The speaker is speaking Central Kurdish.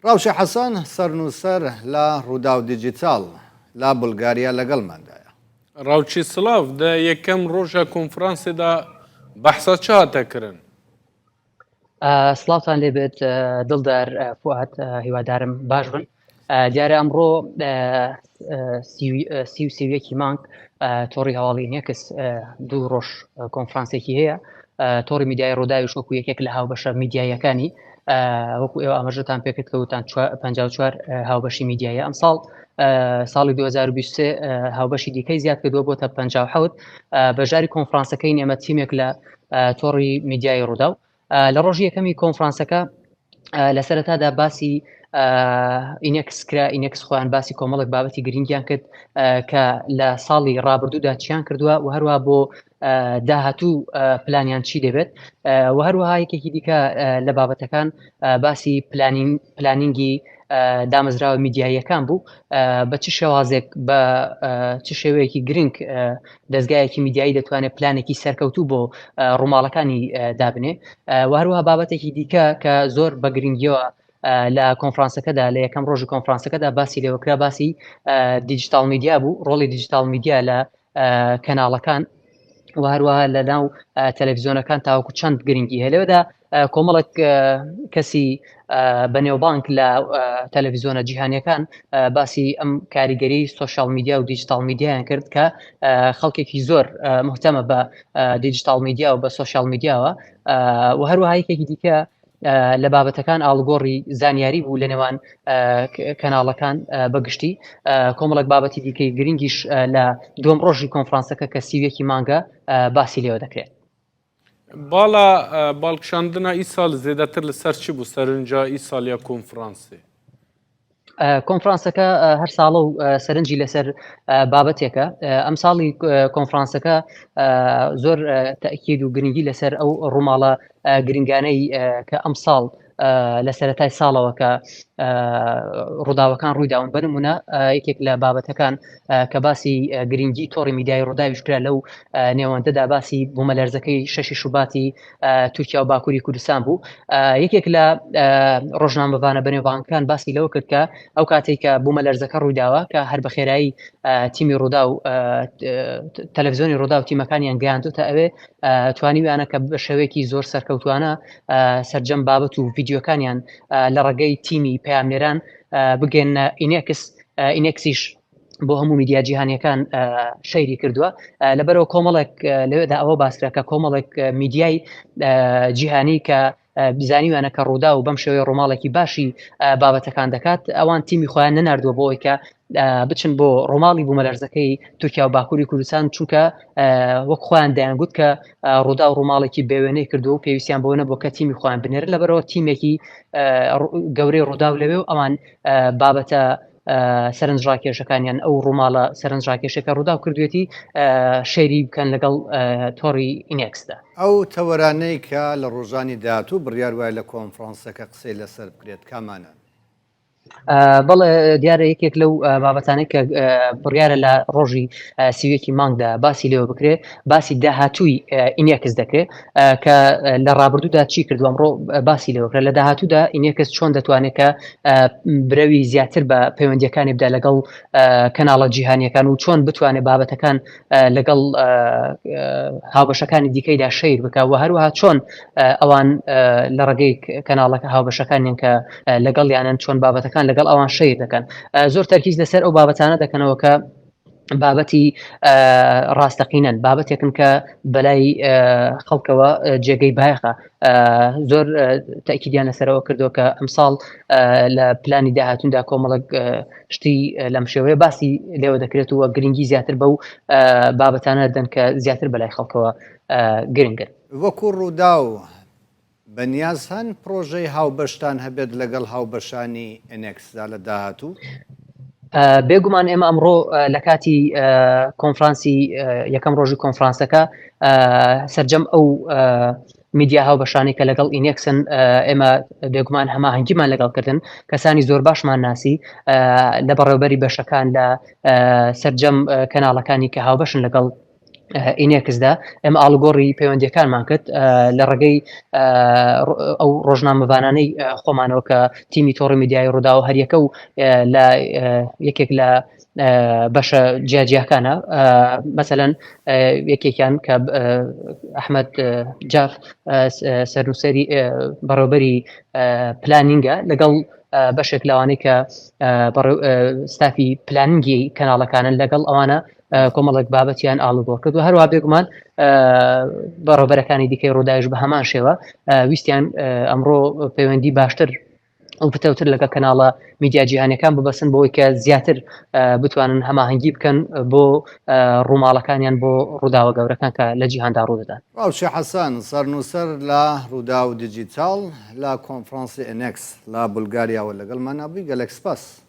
ڕاوچی حەسەن، سەرنووسەر لە ڕووداو دیجیتاڵ لە بولگاریا لەگەڵماندایە. ڕاوچی سڵاو، دە یەکەم ڕۆژە کۆنفرانسێدا بەحسا چ هاتە کرن؟ سڵاوتان لێبێت دڵدار فوئاد، هیوادارم باش بن. دیارە ئەمڕۆ 31 مانگ تۆڕی هەواڵی نێکس دوو ڕۆژ کۆنفرانسێکی هەیە تۆڕی میدیای ڕووداویش وەکو یەکێک لە هاوبەشە میدیاییەکانی وەکو ئێوە ئاماژەتان پێکرد کە وتان 54 هاوبەشی میدیایی ئەمساڵ ساڵی 2023 هاوبەشی دیکەی زیاد کردووە بۆتە 57 بەشداری کۆنفرانسەکەی ئێمە تیمێک لە تۆڕی میدیایی ڕووداو لە ڕۆژی یەکەمی کۆنفرانسەکە لە سەرەتادا باسی ئینێکس کرا ئینێکس خۆیان باسی کۆمەڵێک بابەتی گرنگیان کرد کە لە ساڵی ڕابردوودا چیان کردووە و هەروە بۆ داهاتوو پلانیان چی دەبێت و هەروەها یەکێکی دیکە لە بابەتەکان باسی planning planning ی دامەزراوە میدیاییەکان بوو بە چ شێوازێک بە چ شێوەیەکی گرنگ دەزگایەکی میدیایی دەتوانێت پلانێکی سەرکەوتوو بۆ ڕووماڵەکانی دابنێ و هەروەها بابەتێکی دیکە کە زۆر بە گرنگیەوە لە کۆنفرانسەکەدا لە یەکەم ڕۆژی کۆنفرانسەکەدا باسی لێوەکرا باسی digital media بوو ڕۆڵی digital media لە کەناڵەکان و هەروەها لە ناو تەلەڤزیۆنەکان تاوەکو چەند گرنگی هەیە لەوێدا کۆمەڵێک کەسی بەنێوبانک لە تەلەڤزیۆنە جیهانیەکان باسی ئەم کاریگەری social media و digital media یان کرد کە خەڵکێکی زۆر مهتەمە بە digital media و بە social media وە و هەروەها یەکێکی دیکە لە بابەتەکان ئاڵوگۆڕی زانیاری بوو لە نێوان کەناڵەکان بەگشتی کۆمەڵک بابەتی دیکەی گرنگیش لە دوم ڕۆژی کۆنفرانسەکە کە سیویەکی مانگە باسی لێوە دەکرێت. باڵا باڵکشاندنا ئیساڵ زێدەتر لەسەر چی بوو سەرنجا ئیساڵ یا کۆنفرانسێ؟ کۆنفرانسەکە هەر ساڵە و سەرنجی لەسەر بابەتێکە ئەم ساڵی کۆنفرانسەکە زۆر تەکید و گرنگی لەسەر ئەو ڕووماڵە گرنگانەی کە ئەم ساڵ لە سەرەتای ساڵەوە کە ڕووداوەکان ڕوویداون بە نمونە یەکێک لە بابەتەکان کە باسی گرنگی تۆڕی میدیای ڕووداویش کرا لەو نێوەندەدا باسی بوومەلەرزەکەی شەشی شوباتی تورکیا و باکووری کوردستان بوو یەکێک لە ڕۆژنامەڤانە بەنێوبانگەکان باسی لەوە کرد کە ئەو کاتێک کە بوومەلەرزەکە ڕوویداوە کە هەر بە خێرایی تیمی ڕوودا و تەلەڤزیۆنی ڕوودا و تیمەکانیان گەیاندوتە ئەوێ توانیویانە کە بە شێوەیەکی زۆر سەرکەوتوانە سەرجەم بابەت و ڤیدیۆکانیان لە ڕێگەی تیمی پەیامنێران بگەنە ئینێکس ئینێکسیش بۆ هەموو میدیا جیهانیەکان share ی کردووە لەبەرەوە کۆمەڵێک لەوێدا ئەوە باسرا کە کۆمەڵێک میدیای جیهانی کە بزانیوانە کە ڕوودا و بەم شێوەی ڕووماڵێکی باشی بابەتەکان دەکات ئەوان تیمی خۆیان نەناردووە بۆ ئەوەی کە بچن بۆ ڕووماڵی بوومەلەرزەکەی تورکیا و باکووری کوردستان چونکە وەک خۆیان دەیانگوت کە ڕوودا و ڕووماڵێکی بێوێنەی کردو و پێویستیان بۆ نەبوو کە تیمی خۆیان بنێرن لەبەرەوە تیمێکی گەورەی ڕوودا و لەوێ و ئەوان بابەتە سەرنجڕاکێشەکانیان ئەو ڕووماڵە سەرنجڕاکێشەکە ڕووداو کردوێتی share ی بکەن لەگەڵ تۆڕی ئینێکسدا. ئەو تەوەرانەی کە لە ڕۆژانی داهاتوو بڕیار وایە لە کۆنفرانسەکە قسەی لەسەر بکرێت کامانەن؟ بەڵێ دیارە یەکێک لەو بابەتانەی کە بڕیارە لە ڕۆژی سیویەکی مانگدا باسی لێوە بکرێ باسی داهاتووی ئینێکس دەکرێت کە لە ڕابردوودا چی کردو ئەمڕۆ باسی لێوەکرا لە داهاتوودا ئینێکس چۆن دەتوانێت کە برەوی زیاتر بە پەیوەندیەکانی بدا لەگەڵ کەناڵە جیهانیەکان و چۆن بتوانێت بابەتەکان لەگەڵ هاوبەشەکانی دیکەیدا share بکە و هەروەها چۆن ئەوان لە ڕێگەی کەناڵەکە هاوبەشەکانیان کە لەگەڵیانن چۆن بابەتەکان لەگەڵ ئەوان share دەکەن زۆر تەرکیز لەسەر ئەو بابەتانە دەکەنەوە کە بابەتی ڕاستەقینەن بابەتێکن کە بەلای خەڵکەوە جێگەی بایەخە زۆر تاکیدیان لەسەرەوە کردو کە ئەمساڵ لە پلانی داهاتوندا کۆمەڵک شتی لەم شێوەیە باسی لێوە دەکرێت و گرنگی زیاتر بەو بابەتانە دەن کە زیاتر بەلای خەڵکەوە گرنگن. وەکو ڕووداو بەنیاز هەن پڕۆژەی هاوبەشتان هەبێت لەگەڵ هاوبەشانی ئێنێکسدا لە داهاتوو؟ بێگومان ئێمە ئەمڕۆ لە کاتی کۆنفرانسی یەکەم ڕۆژی کۆنفرانسەکە سەرجەم ئەو میدیا هاوبەشانەی کە لەگەڵ ئینێکسن ئێمە بێگومان هەماهەنگیمان لەگەڵ کردن کەسانی زۆر باشمان ناسی لە بەڕێوبەری بەشەکان لە سەرجەم کەناڵەکانی کە هاوبەشن لەگەڵ. ئینێکسدا ئێمە ئاڵوگۆڕی پەیوەندیەکانمان کرد لە ڕێگەی ئەو ڕۆژنامەڤانانەی خۆمانەوە کە تیمی تۆڕی میدیایی ڕووداوە هەریەکە و لە یەکێک لە بەشە جیاجیاکانە مەسەەن یەکێکیان کە ئەحمد جاف سەرنووسەری بەڕێوبەری planning ە لەگەڵ بەشێک لەوانەی کە ستافی planning ی کەناڵەکانن لەگەڵ ئەوانە کۆمەڵێک بابەتیان ئاڵوگۆڕ کرد و هەروە بێگومان بەڕێوبەرەکانی دیکەی ڕووداویش بە هەمان شێوە ویستیان ئەمڕۆ پەیوەندی باشتر و پتەوتر لەگەڵ کەناڵە میدیا جیهانیەکان ببەسن بۆی کە زیاتر بتوانن هەماهەنگی بکەن بۆ ڕووماڵەکانیان بۆ ڕووداوە گەورەکان کە لە جیهاندا ڕوودەدان. ڕاوچی حەسەن، سەرنووسەر لە ڕووداو دیجیتاڵ لە کۆنفرانسی ئێنێکس لە بولگاریاوە لەگەڵمانا بووی، گەلێک سپاس.